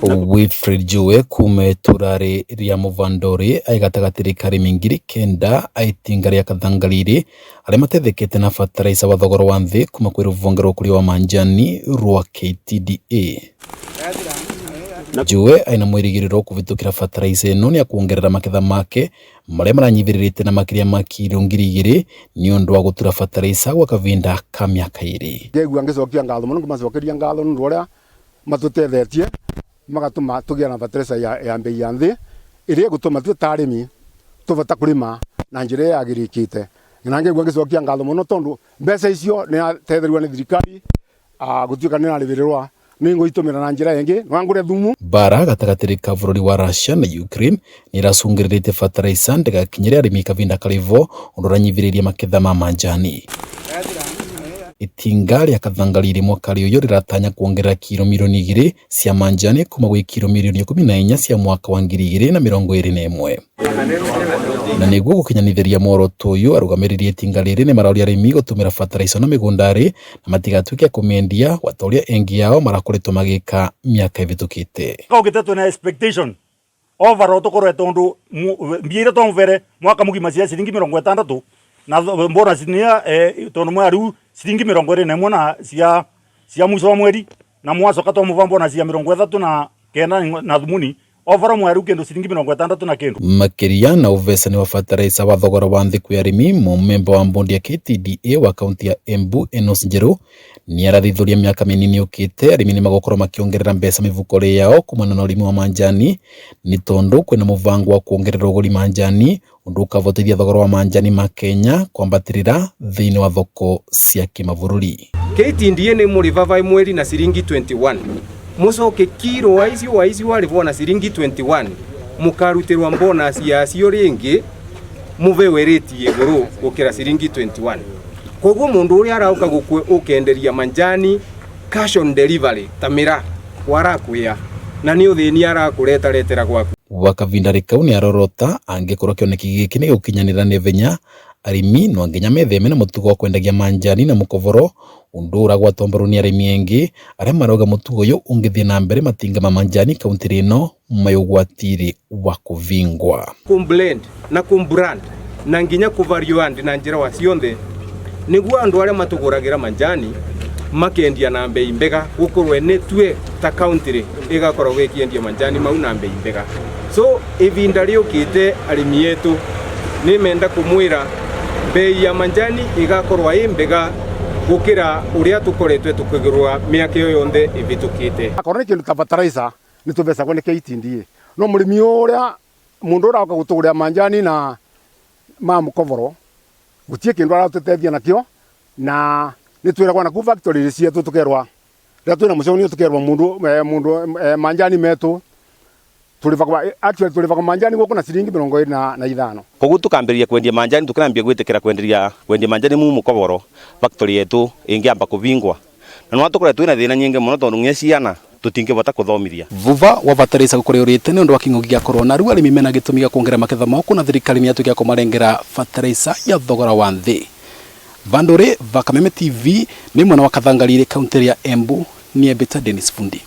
Wilfred Jue kuma itura ria Muvandori ai gatagatĩ ka arĩmi 9,000 a itinga ria Kathangaliri aria matethekete na bataraica wa thogora wa nthi kuma kwi ruvonge rwa ukuria wa manjani rwa KTDA. Jue aina mwirigiriro kuvitukira bataraica ino ni akuongerera maketha make maria maranyithĩrĩrĩte na makiria ma kiro 2,000 ni undu wa gutura bataraica gwa kavinda ka miaka 2. Ngegua ngicokia ngatho muno ngimacokeria ngatho nundu uria matutethetie magatuma tugia na bataraica ya mbei ya nthi iria igutuma tue ta arimi tuvota kurima na njira iria yagirikite. Na ngegua ngicokia ngatho muno tondu mbeca icio ni atetherwa ni thirikari gutuika ni arĩbĩrĩrwa ninguitumira na njira ingi no ngure thumu. Mbara gatagatĩ ka bururi wa Russia na Ukraine ni iracũngĩrĩrĩtie bataraica ndĩgakinyĩre arĩmi kavinda karĩvo ũndũ ũranyithĩrĩria maketha ma manjani. Itinga rĩa Kathangaliri mwaka ũyũ rĩratanya kuongerera kiro 2 milioni cia manjani kuma gwĩ kiro 14 milioni cia mwaka wa 2021. Na nĩguo gũkinyanithĩria muoroto ũyũ arũgamĩrĩri a itinga rĩrĩ nĩmaroria arĩmi gũtũmĩra bataraica na mĩgũnda-rĩ na matigatuĩke a kũmĩendia gwata ũrĩa engi ao marakoretwo magĩka mĩaka ĩvĩtũkĩte. Kaugite twina expectation overall tukorwe tondu mbia iria twamuvere mwaka mugima cia ciringi 60 na bonus ni tondu mwea riu ciringi 21 na cia mwico wa mweri na mwacoka twamuva bonus ya 39 na thumuni overall mwea riu kindu ciringi 60 na kindu. Makiria na uvecani wa bataraica wa thogora wa nthi kwi arimi, mumemba wa bondi ya KTDA wa kaunti ya Embu Enos Njeru ni arathithuria miaka minini yukite arimi nimagukorwo makiongerera mbeca mivuko yao kumana na urimi wa manjani ni tondu kwina muvango wa kuongerera uguri manjani undu ukavotithia thogora wa manjani ma Kenya kwambatirira thiini wa thoko cia kimavururi. KTDA ni muriva vai mweri na ciringi 21 mucoke kiro waici waici warivwo na ciringi 21 mukarutirwa bonus yacio ringi muvewe rate iguru gukira ciringi 21. Koguo mundu uria arauka gukwe ukenderia manjani cash on delivery ta mira warakwia na ni uthini arakuretaretera gwaku. Gwa kavinda kau ni arorota angikorwo kioneki giki ni gukinyanira naivenya arimi no nginya metheme na mutugo wa kwendagia manjani na mukovoro undu uragwatwo mbaru ni arimi engi aria marauga mutugo uyu ungithie na mbere matinga ma manjani kaunti ino mai ugwatiri wa kuvingwa. Kumblend na kumbrand na nginya kuvalue na njira wa cionthe niguo andu aria matuguragira manjani makendia na mbei mbega gukorwe ni tue ta county igakorwo gikiendia manjani mau na mbei mbega. So ivinda riukite arimi etu ni menda kumwira mbei ya manjani igakorwa i mbega gukira uria tukoretwe tukigurwa miaka iyo yonthe ivitukite. Akorwo ni kindu ta bataraica ni tuvecagwo ni KTDA no murimi uria mundu urauka gutugurira manjani na ma mukovoro gutie kindu aratutethia nakio na ni twiragwa na ku factory cietu tukerwa riria twina mucemanio tukerwa mundu manjani metu turivagwa actually turivagwa manjani guku na ciringi 25. Koguo tukambiria kwendia manjani tukirambia gwitikira kwendia manjani mu mukovoro factory yetu ingiamba kuvingwa na no tukorwo twina thina nyingi muno tondu nginya ciana tutingivota kuthomithia. Vuva wa bataraica gukorwo urite ni undu wa king'uki gia corona riu arimi mena gitumi gia kuongerera maketha mao kuna thirikari ni yatuika kumarengera bataraica ya thogora wa nthi. Vanduri va Kameme TV ni mwena wa Kathangaliri kaunti ya Embu ni Dennis Fundi.